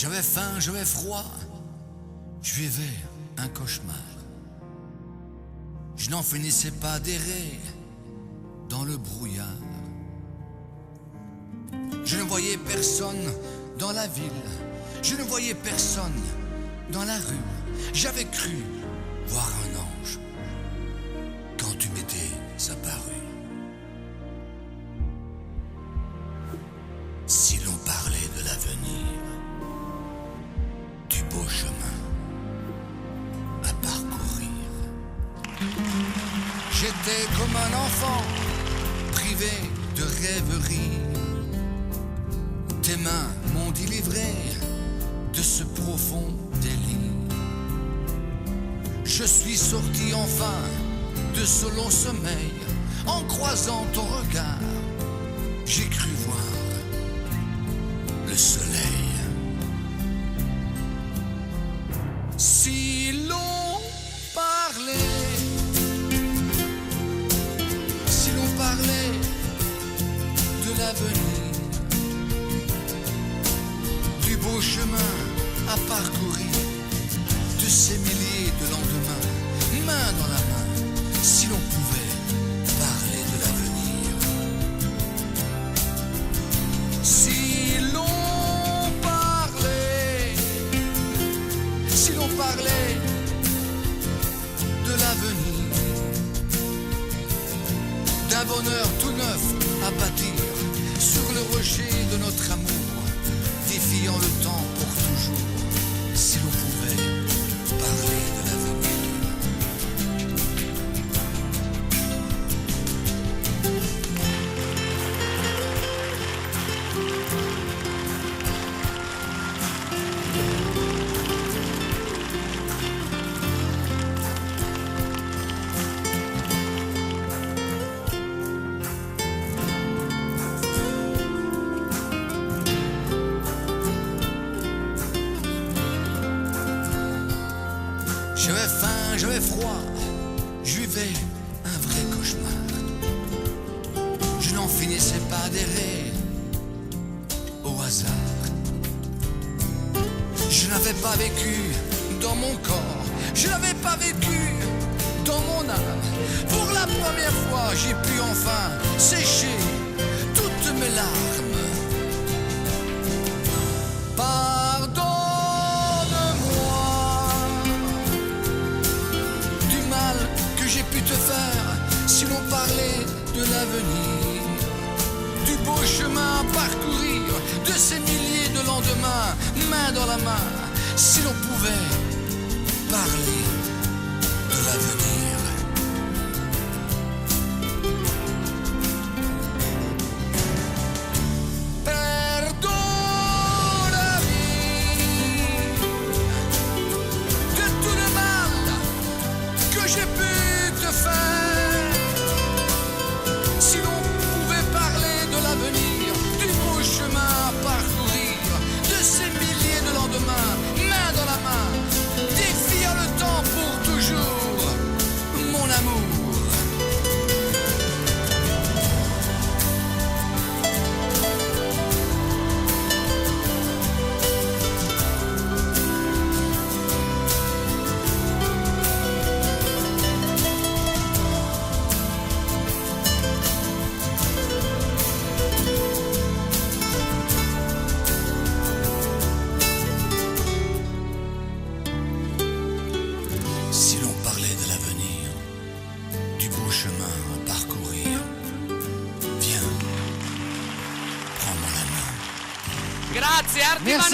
J'avais faim, j'avais froid, je vivais un cauchemar. Je n'en finissais pas d'errer dans le brouillard. Je ne voyais personne dans la ville, je ne voyais personne dans la rue. J'avais cru voir un ange quand tu m'étais apparu. Si l'on parlait de l'avenir, du beau chemin à parcourir. J'étais comme un enfant privé de rêverie. Tes mains m'ont délivré de ce profond délire. Je suis sorti enfin de ce long sommeil en croisant ton regard. J'ai cru voir le soleil. Si l'on parlait, si l'on parlait de l'avenir, du beau chemin à parcourir, de ces milliers de lendemains, main dans la main, si l'on pouvait parler de l'avenir. Si l'on parlait, si l'on parlait de l'avenir, d'un bonheur tout neuf à bâtir sur le rocher de notre amour, défiant le temps pour toujours, si l'on pouvait parler de l'avenir. J'avais faim, j'avais froid, je vivais un vrai cauchemar. Je n'en finissais pas d'errer au hasard. Je n'avais pas vécu dans mon corps, je n'avais pas vécu dans mon âme. Pour la première fois, j'ai pu enfin sécher toutes mes larmes. Pardonne-moi du mal que j'ai pu te faire si l'on parlait de l'avenir, du beau chemin à parcourir, de ces milliers de lendemains, main dans la main, si l'on pouvait parler de l'avenir. Perdonne-moi de tout le mal que j'ai pu te faire. Si l'on pouvait parler de l'avenir, du beau chemin à parcourir, de ces milliers de lendemains, main dans la main, défiant le temps pour toujours, mon amour. Si l'on parlait de l'avenir, du beau chemin à parcourir, viens, prends-moi la main. Grazie, Arti Merci.